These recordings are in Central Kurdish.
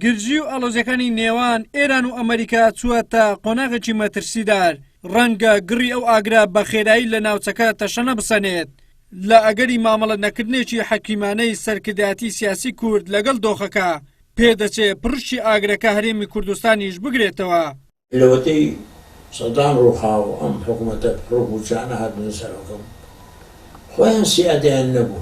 گرژی و ئاڵۆزیەکانی نێوان ئێران و ئەمەریکا چووەتە قۆناغێکی مەترسیدار، ڕەنگە گڕی ئەو ئاگرە بە خێرایی لە ناوچەکە تەشەنە بسەنێت، لە ئەگەری مامەڵە نەکردنێکی حەکیمانەی سەرکردایەتی سیاسی کورد لەگەڵ دۆخەکە، پێدەچێ پڕشکی ئاگرەکە هەرێمی کوردستانیش بگرێتەوە. لەوەتەی سەدام ڕووخا و ئەم حکومەتە پڕوپوچانە هاتنە سەر حوکم، خۆیان سیادەیان نەبوو.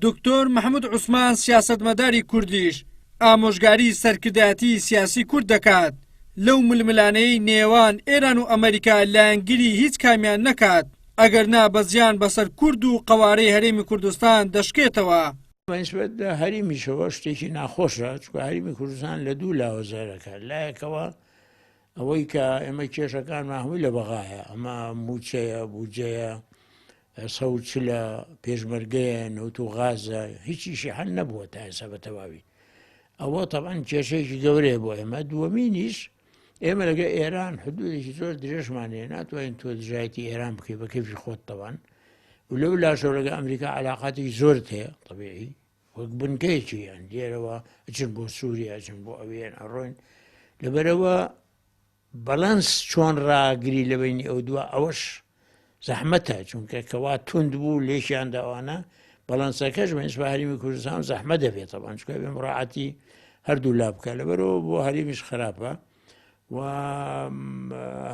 دکتۆر محمود عوسمان سیاسەتمەداری کوردیش ئامۆژگاری سەرکردایەتی سیاسی کورد دەکات لەو ململانێیەی نێوان ئێران و ئەمەریکا لایەنگری هیچ کامیان نەکات، ئەگەرنا بە زیان بەسەر کورد و قەوارەی هەرێمی کوردستان دەشکێتەوە. بە نیسبەت هەرێمیشەوە شتێکی ناخۆشە، چونکە هەرێمی کوردستان لە دوو لاوە زەرەکە، لایەکەوە ئەوەی کە ئێمە کێشەکانمان هەمووی لە بەغایە، ئەمە مووچەیە، بودجەیە، سەو چلە پێشمەرگەیە، نەوت و غازە، هیچیشی حەل نەبووە تا ئێستا بە تەواوی. ئەوە تەبعەن کێشەیەکی گەورەیە بۆ ئێمە. دووەمینیش ئێمە لەگە ئێران حدودێکی زۆر درێژمان هەیە، ناتوانین تۆ دژایەتی ئێران بکەی بە کەیفی خۆت تەوان. و لەو لاشەوە لەگە ئەمریکا علاقاتی زۆرت هەیە طبیعی وەک بنکەیەکی یان لێرەوە ئەچن بۆ سووریا ئەچن بۆ ئەوێن ئەڕۆین لەبەرەوە بەڵەنس چۆن ڕاگری لە بەینی ئەو دووە ئەوەش زەحمەتە چونکە کەوا توند بوو لێکیان داوانە بەڵەنسەکەش بەنسبە هەرێمی کوردستان زەحمە دەبێتەوە چونکە بێ مڕاعەتی هەردوو لا بکە لەبەرەوە بۆ هەرێمیش خراپە و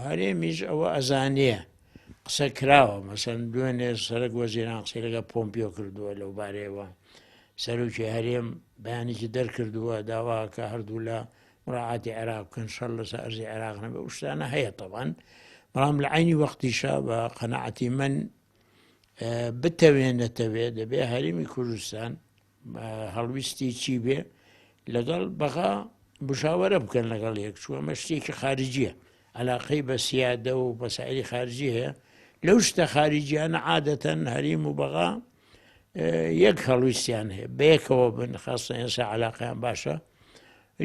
هەرێمیش ئەوە ئەزانێ قسە کراوە مەسەن دوێنێ سەرک وەزیران قسەی لەگە پۆمپیۆ کردووە لەو بارەیەوە سەرۆکی هەرێم بەیانێکی دەرکردووە داوا کە هەردوو لە مراعاتی عێراق بکەن شەڕ لەسەر ئەرزی عێراق نەبێ ئەو شتانە هەیە تەبان بەڵام لە عینی وەختیشا بە قەناعەتی من بتەوێ نەتەوێ دەبێ هەرێمی کوردستان هەڵویستی چی بێ لەگەڵ بەغا مشاوەرە بکەن لەگەڵ یەک چوە ئەمە شتێکی خارجیە علاقەی بە سیادە و مەسائلی خارجی هەیە لەو شتە خارجیانە عادەتەن هەریم و بەغا یەک هەڵویستیان هەیە بەیەکەوە بن خاستە ئێستا علاقەیان باشە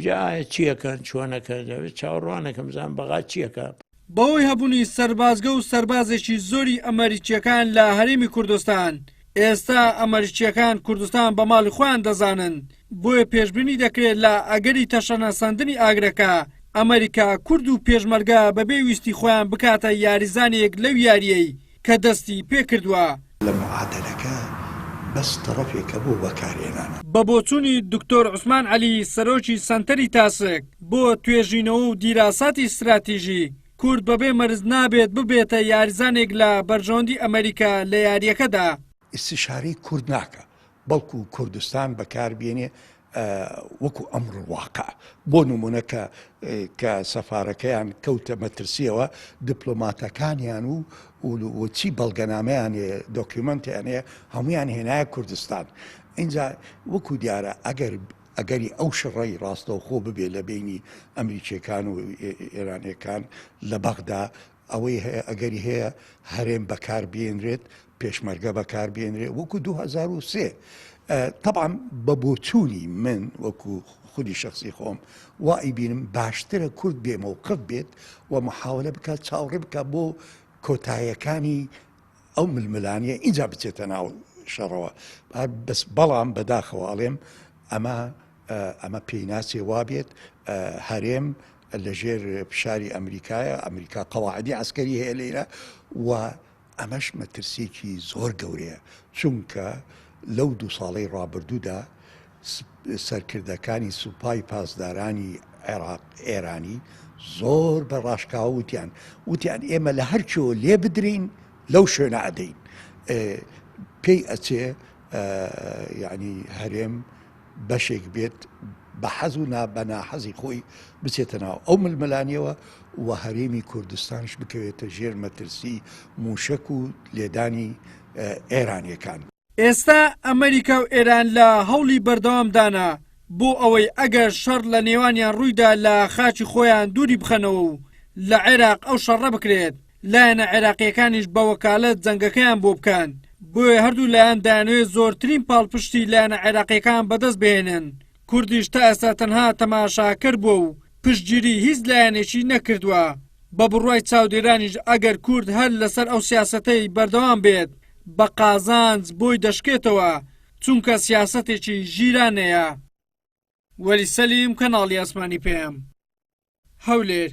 جا ئایا چیەکەن چۆنەکەن دەبێت چاوەڕوانەکەم زان بەغا چیەکە. بەهۆی هەبوونی سەربازگە و سەربازێکی زۆری ئەمەریکییەکان لە هەرێمی کوردستان، ئێستا ئەمەریکییەکان کوردستان بە ماڵی خۆیان دەزانن، بۆیە پێشبینی دەکرێت لە ئەگەری تەشەنەسەندنی ئاگرەکە، ئەمەریکا کورد و پێشمەرگە بەبێ ویستی خۆیان بکاتە یاریزانێک لەو یارییەی کە دەستی پێکردووە. لە معادەلەکە بەس تەڕەفێکە بۆ بەکارهێنانە. بە بۆچوونی دکتۆر عوسمان عەلی سەرۆکی سەنتەری تاسک بۆ توێژینەوە و دیراساتی ستراتیژی، کورد بەبێ مەرج نابێت ببێتە یاریزانێک لە بەرژەوەندی ئەمەریکا لە یارییەکەدا. ئیستیشارەی کورد ناکا بەڵکو کوردستان بەکار بێنێ وەکو ئەمر واقع بۆ نمونە کە کە سەفارەکەیان کەوتە مەترسیەوە دیپلۆماتەکانیان و و چی بەڵگەنامەیان هەیە دۆکیومنتیان هەیە هەمویان هێنایە کوردستان اینجا وەکو دیارە ئەگەر ئەگەری ئەو شڕەی ڕاستەوخۆ ببێ لە بینی ئەمریکیەکان و ئێرانیەکان لە بەغدا ئەوەی هەیە ئەگەری هەیە هەرێم بەکار بێنرێت پێشمەرگە بەکار بێنرێ وەکو 2003 طبعا بە بۆچوونی من وەکو خودی شخصی خۆم وا ئیبینم باشترە کورد بێ مەوقف بێت و محاولە بکات چاوەڕێ بکات بۆ کۆتایەکانی ئەو ململانیە ئینجا بچێتە ناو شەڕەوە بەس بەڵام بەداخەوە ئەڵێم ئەمە ئەمە پێی ناچێ وابێت هەرێم لەژێر فشاری ئەمریکایە ئەمریکا قەواعدی عسکەری هەیە لێرە و ئەمەش مەترسیەکی زۆر گەورەیە چونکە لەو دوو ساڵەی ڕابردوودا سەرکردەکانی سوپای پاسدارانی عێراق ئێرانی زۆر بە ڕاشکاوە وتیان وتیان ئێمە لە هەر کوێوە لێ بدرین لەو شوێنە ئەدەین پێی ئەچێ یعنی هەرێم بەشێک بێت بە حەز و نا بە ناحەزی خۆی بچێتە ناو ئەو ململانیەوە و هەرێمی کوردستانش بکەوێتە ژێر مەترسی موشک و لێدانی ئێرانیەکان. ئێستا ئەمریکا و ئێران لە هەوڵی بەردەوامدانە بۆ ئەوەی ئەگەر شەڕ لە نێوانیان ڕوویدا لە خاکی خۆیان دووری بخەنەوە و لە عێراق ئەو شەڕە بکرێت، لایەنە عێراقییەکانیش بە وەکالەت جەنگەکەیان بۆ بکەن، بۆیە هەردوو لایەن دەیانەوێت زۆرترین پاڵپشتی لایەنە عێراقییەکان بەدەست بهێنن، کوردیش تا ئێستا تەنها تەماشاکەر بووە و پشتگیری هیچ لایەنێکی نەکردووە، بە بڕوای چاودێرانیش ئەگەر کورد هەر لەسەر ئەو سیاسەتەی بەردەوام بێت بە قازانج بۆی دەشکێتەوە، چونکە سیاسەتێکی ژیرانەیە. وەلی سەلیم، کەناڵی ئاسمانی پەیام، هەولێر.